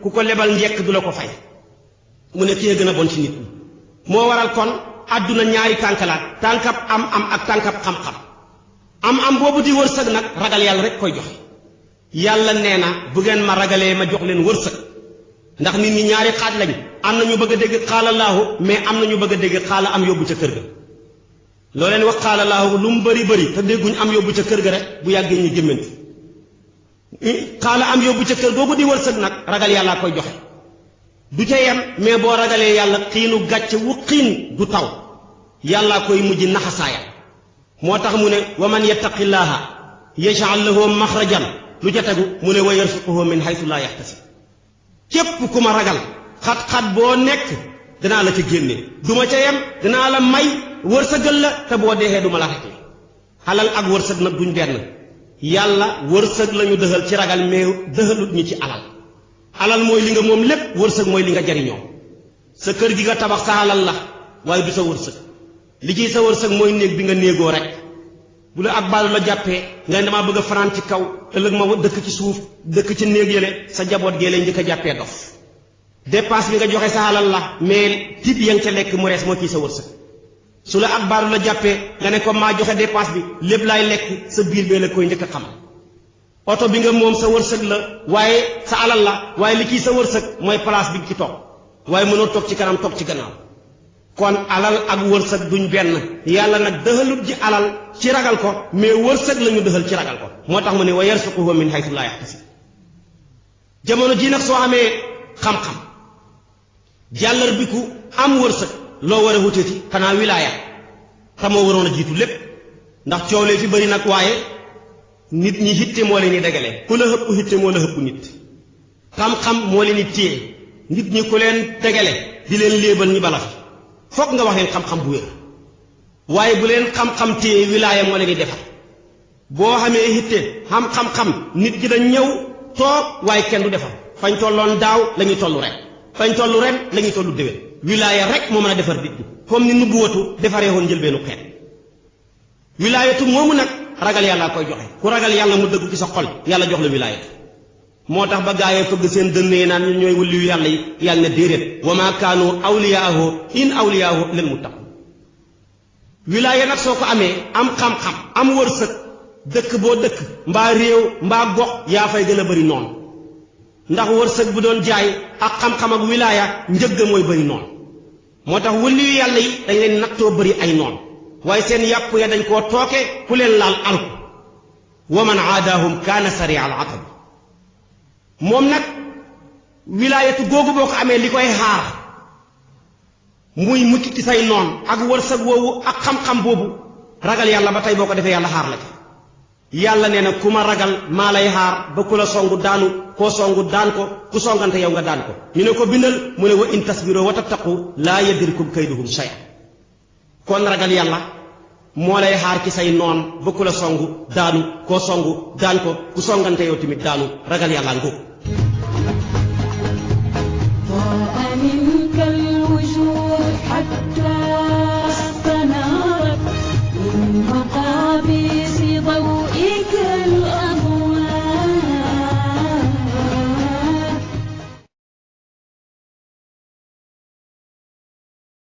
ku ko lebal njekk du la ko fay mu ne kii gën a bon ci nit ñi moo waral kon àdduna ñaari tànkalaat tànkab am ak tànkab xam-xam am boobu di wërsëg nag ragal yàlla rek koy joxe yàlla nee na bu ngeen ma ragalee ma jox leen wërsëg ndax nit ñi ñaari xaaj lañ am na ñu bëgg a dégg xaalalaahu mais am na ñu bëgg a dégg xaala am yóbbu ca kër ga loo leen wax xaalalaahu lu mu bëri te dégguñ am yóbbu ca kër ga rek bu yàggee ñu gémmantu xaala am yóbbu ca kër googu di wërsëg nag ragal yàllaa koy joxe du ca yem mais boo ragalee yàlla xiinu gàcce wu xiin du taw yàllaa koy mujj naxasaayal moo tax mu ne wa man yattaqillaaha yaj'al lahu maxrajan lu ca tegu mu ne wa yarzuquhu min haythu laa yaxtasib képp ku ma ragal xat-xat boo nekk danaa la ca génne du ma ca yem danaa la may wërsëgal la te boo deexee du ma la rek xalal ak wërsëg nag duñ benn yàlla wërsëg lañu dëxal ci ragal mais dëxalut ñi ci alal mooy li nga moom lépp wërsëg mooy li nga jariñoo sa kër gi nga tabax sa alal la waaye du sa wërsëg li ciy sa wërsëg mooy néeg bi nga néegoo rek bu la ak baalu la jàppee nga damaa bëgg a fanaan ci kaw ëllëg ma dëkk ci suuf dëkk ci néeg yële sa jaboot gee leen njëkk a jàppee dof dépense bi nga joxe sa alal la mais tib ya nga ca lekk mu rees moo ciy sa wërsëg su la ak baalu la jàppee nga ne ko maa joxe dépense bi lépp laay lekk sa biir bee la koy njëkk a xam oto bi nga moom sa wërsëg la waaye sa alal la waaye li ciy sa wërsëg mooy place bi nga ci toog waaye mënoo toog ci kanam toog ci gannaaw kon alal ak wërsëg duñ benn yàlla nag dëxalut ji alal ci ragal ko mais wërsëg lañu dëxal ci ragal ko moo tax mu ne wa yarzuquhu min haythu laa yaxtasib jamono ji nag soo amee xam-xam jàllar bi ku am wërsëg loo war a wuteeti xanaa wilaaya te moo waroon a jiitu lépp ndax coow lee fi bëri nag waaye nit ñi hitte moo leen di dagale ku la hëpp hitte moo la hëpp nit xam-xam moo leen di téye nit ñi ku leen dagale di leen léebal ñu bala fi foog nga wax leen xam-xam bu wér waaye bu leen xam-xam téye wilaaya moo leen di defar boo xamee hitte xam xam-xam nit ñi dañ ñëw toog waaye kenn du defar fañ tolloon daaw la ñuy toll ren fañ toll ren la ñuy tollu déwén wilaaya rek moo mën a defar nit ñi comme ni nubuwatu defaree woon njëlbeenu xeet wilaayatu moomu nag ragal yàlla koy joxe ku ragal yàlla mu dëgg ci sa xol yàlla jox la wilaayatu moo tax ba gaayee fëgg seen dënn yi naan ñooy waliyu yàlla yi yàlla ne déedéet wa maa kaanu awliyaahu in awliyaahu lil muttaqin wilaaya nag soo ko amee am xam-xam am wërsëg dëkk boo dëkk mbaa réew mbaa gox yaa fay gën a bëri noonu ndax wërsëg bu doon jaay ak xam-xam ak wilaaya njëgg mooy bëri noonu moo tax waliyu yàlla yi dañ leen nattoo bëri ay noonu waaye seen yàpp ya dañ koo tooke ku leen laal alku wa man aadaahum kaana sari'a al atab moom nag wilaayatu googu boo ko amee li koy xaar muy mucc ci say noon ak wërsëg woowu ak xam-xam boobu ragal yàlla ba tey boo ko defee yàlla xaar la ci yàlla nee na ku ma ragal maa lay xaar ba ku la songu daanu koo songu daan ko ku songante yow nga daan ko ñu ne ko bindal mu ne wa in tasbiru wa tattaqu laa yadrikum kayduhum shay'a kon ragal yàlla moo lay xaar ci say noon ba ku la songu daanu koo songu daan ko ku songante yow tamit daanu ragal yàlla ngóob